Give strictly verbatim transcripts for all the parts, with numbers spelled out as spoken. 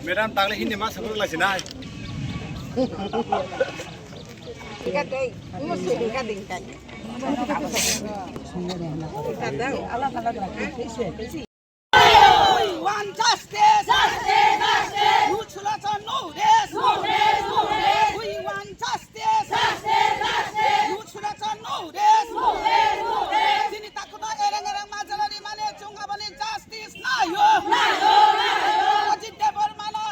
Madam, tagli hindi mas sabur lagi na. We want justice. Justice, justice. Nuchula Chan no rest. No rest, no rest. We want justice. Justice, justice. Nuchula Chan no rest. No rest, no rest. Chini takhukno ereng ereng majra rimani chwng aboni justice naio. Naio, naio. Ajit Debbarmano.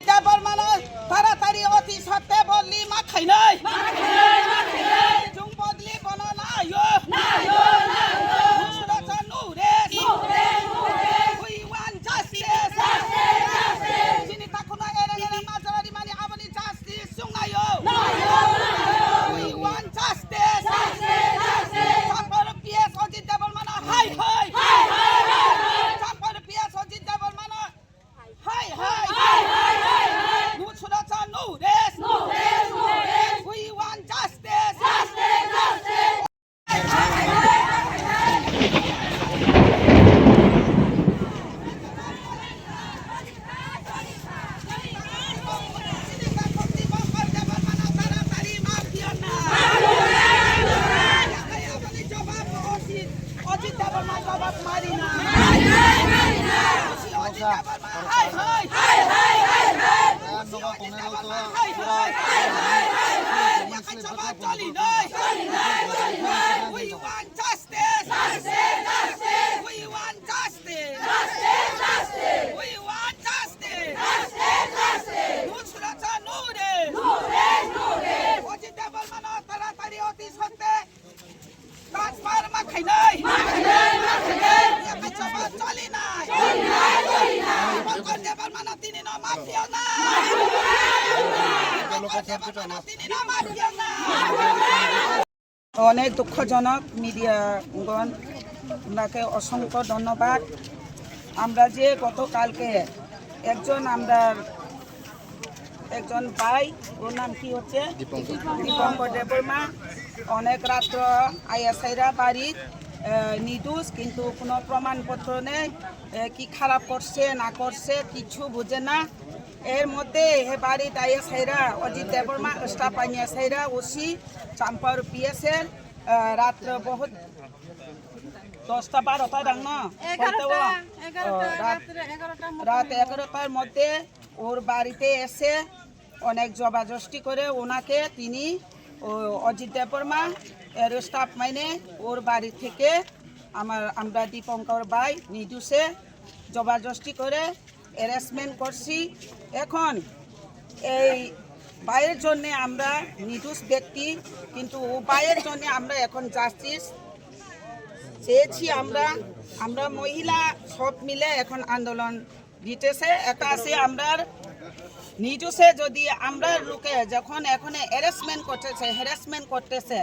Debbarmano taratari oti satte bolli ma khainai. Ma khainai, ma khainai. Chwng bodli bono naio. Naio, naio. Nuchula Chan no rest. No rest, no rest. We want justice. Justice, justice. Chini takhukno ereng ereng majra rimani aboni justice chwng naio. Naio, naio. We want justice. Justice, justice. Champar P S Ajit Debbarmano hai hai. Hai hai, hai hai. Champar P S Ajit Debbarmano hai hai. Hai hai, hai hai. Nuchula Chan no rest. No rest, no rest. We want justice. Justice, justice. Ajit দেববর্মা জবাব মারি না। অজিত দেববর্মা হাই হাই। অজিত দেববর্মা হাই হাই। জবাব চলি নাই। We want justice! Justice! Justice! We want justice! Justice! Justice! We want justice! Justice! Justice! Nuchula Chan no rest! No rest! No rest! Ajit Debbarmano taratari oti satte transfer ma khainai! Ma khainai! Ma khainai! Yakha choba choli nai! Choli nai! Choli nai! Ajit Debbarmano tini no ma phiyok nai! Ajit Debbarmano tini no ma phiyok nai! অনেক দুঃখজনক, মিডিয়াগণ, আপনাকে অসংখ্য ধন্যবাদ। আমরা যে গতকালকে একজন, আমরা একজন ভাই, ওর নাম কি হচ্ছে? দীপঙ্কর। দীপঙ্কর দেববর্মা, অনেক রাত্র আইয়া সাইরা বাড়িত, আহ, নিদোষ, কিন্তু কোনো প্রমাণপত্র নেই। আহ, কি খারাপ করছে না করছে, কিছু বুঝে না। এর মধ্যে হে বাড়িত আইয়া সাইরা, অজিত দেববর্মা, স্টাফ আনিয়া সাইরা, ওসি, চাম্পার পিএসএল, আহ, রাত্র বহুত দশটা বারোটা রাং না? এগারোটা, কয়টা? এগারোটা, আহ, রাত, রাত্রে এগারোটার মতো রাত হইব। এগারোটার মধ্যে ওর বাড়িতে এসে অনেক জবাজস্তি করে ওনাকে, তিনি, ও, অজিত দেববর্মা, এর স্টাফ মানে ওর বাড়ি থেকে আমার, আমরা দীপঙ্কর ভাই নিদোষে জবাজস্তি করে অ্যারেস্টমেন্ট করছি। এখন এই ভাইয়ের জন্যে আমরা নিদোষ ব্যক্তি, কিন্তু ও ভাইয়ের জন্যে আমরা এখন জাস্টিস চেয়েছি। আমরা, আমরা মহিলা সব মিলে এখন আন্দোলন দিতেছে। একটা আছে আমরার নিদোষে যদি আমরার লোকে যখন এখানে অ্যারেস্টমেন্ট করতেছে, হ্যারাসমেন্ট করতেছে,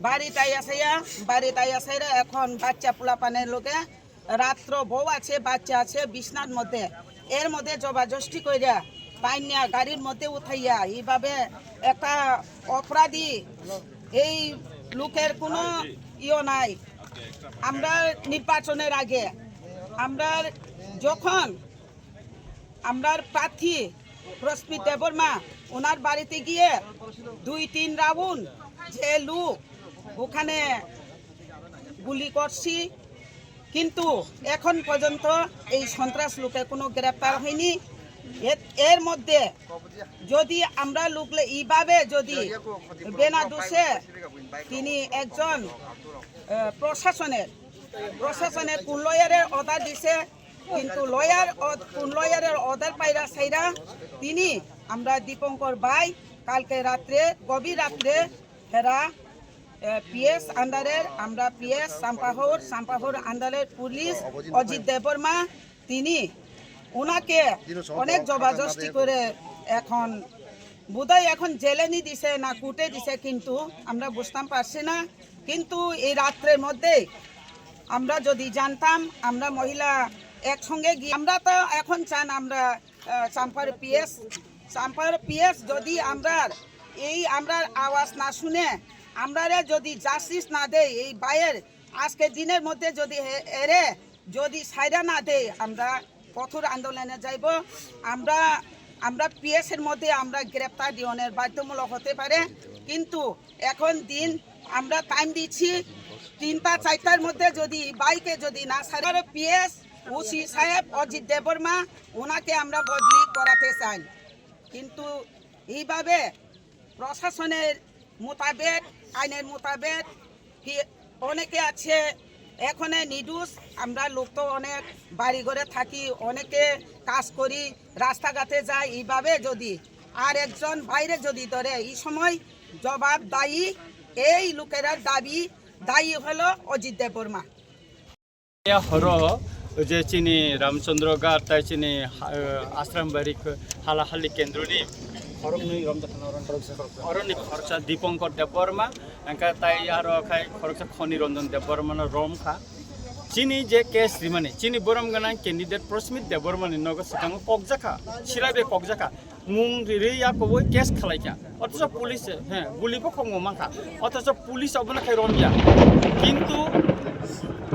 বাড়িত আইয়া সাইয়া, বাড়িত আইয়া সাইরা এখন বাচ্চা পোলাপানের লোকে রাত্র বউ আছে, বাচ্চা আছে বিছনার মধ্যে, এর মধ্যে জবাজস্তি কইরা টাইনিয়া গাড়ির মধ্যে উঠাইয়া এইভাবে একটা অপরাধী, এই লোকের কোনো ইয়ে নাই। আমরা নির্বাচনের আগে আমরা যখন আমরার প্রার্থী রশ্মি দেববর্মা ওনার বাড়িতে গিয়ে দুই তিন রাউন্ড যে লোক ওখানে গুলি করছি, কিন্তু এখন পর্যন্ত এই সন্ত্রাস লোকে কোনো গ্রেপ্তার হয়নি। এর, এর মধ্যে যদি আমরা লোকলে এইভাবে যদি বেনা দোষে তিনি একজন, আহ, প্রশাসনের, প্রশাসনে কোন লয়ারের অর্ডার দিছে, কিন্তু লয়ার অ-, কোন লয়ারের অর্ডার পাইরা সাইরা তিনি, আমরা দীপঙ্কর ভাই কালকে রাত্রে, গভীর রাত্রে হেরা, এ, পিএস আন্ডারের, আমরা পিএস সাম্পাহর, সাম্পাহর আন্ডারের পুলিশ অজিত দেববর্মা, তিনি ওনাকে অনেক জবাজস্তি করে এখন বোধহয় এখন জেলে নি দিছে না কোর্টে দিছে, কিন্তু আমরা বুঝতাম পারছি না। কিন্তু এই রাত্রের মধ্যে আমরা যদি জানতাম, আমরা মহিলা একসঙ্গে গিয়ে, আমরা তো এখন চান আমরা, আহ, চাম্পার পিএস, চাম্পার পিএস যদি আমরা এই আমরা আওয়াজ না শুনে, আমরারে যদি জাস্টিস না দেয়, এই বাইয়ের আজকে দিনের মধ্যে যদি এ-, এরে যদি সাইরা না দেয়, আমরা কঠোর আন্দোলনে যাইব। আমরা, আমরা পিএস এর মধ্যে আমরা গ্রেপ্তার দিওনের বাধ্যমূলক হতে পারে, কিন্তু এখন দিন আমরা টাইম দিচ্ছি, তিনটা চারটার মধ্যে যদি বাইকে যদি না সারে, পিএস ওসি সাহেব অজিত দেববর্মা, ওনাকে আমরা বদলি করাতে চাই। কিন্তু এইভাবে প্রশাসনের মোতাবেক, আইনের মোতাবেক কি অনেকে আছে এখানে নির্দোষ। আমরা লোক তো অনেক বাড়ি ঘরে থাকি, অনেকে কাজ করি, রাস্তাঘাটে যাই। এইভাবে যদি আর একজন বাইরে যদি ধরে, এই সময় জবাব দায়ী এই লোকেরা দাবি দায়ী হলো অজিত Debbarma. Ya horo, je chini Ramchandra Ghat tai chini ha-, Ashram Bari k-, hala hali kendro ni khoroknwi romjakha na oroni khoroksa, oroni khoroksa Dipankar Debbarma, angkha tai aro khai khoroksa Khoni Ranjan Debbarma no romkha. Chini je case rimani, chini borom gana candidate Prasmit Debbarma ni nogo swkango kokjakha, sirabe kokjakha. Mung ri ya koboi case khalai kha. Othocho police, he, guli bo khongo mankha. Othocho police obono khai romya. Kintu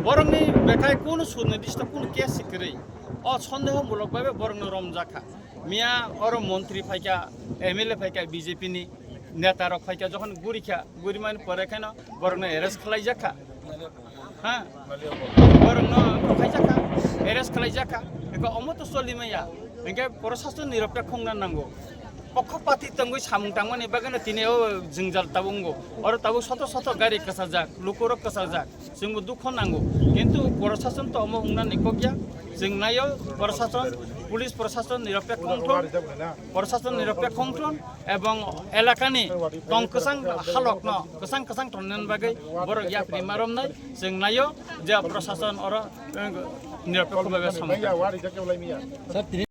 borokni bekhai kunu sudni disto kunu case kwrwi. O sondeho mulok bai borokno romjakha. Miya oro montri phaikha, M L A phaikha, B J P ni neta rok phaikha, jokhon gurikha, gurimani pore kheno borokno arrest khlaijakha. Ha? Borokno khaijak kha, arrest khlaijak kha. Eko omo to choli maya. Hingke prosason niropek khongna nango. Pokho pati tongwi samung tangmani bagwino tini o jwngjal tabuk wngo. Oro tabuk soto soto gari kwchajak, lukurok kwchajak. Chwngbo dukho nango. Kintu prosason to omo wngna nikokya. Chwng naio prosason, police prosason niropek khongthon, prosason niropek khongthon. Ebong elakani tong kwchang halokno kwchang kwchang tonnani bagwi borok yapri ma romnai. Chwng naio je prosason oro, eh, niropekho bai samung.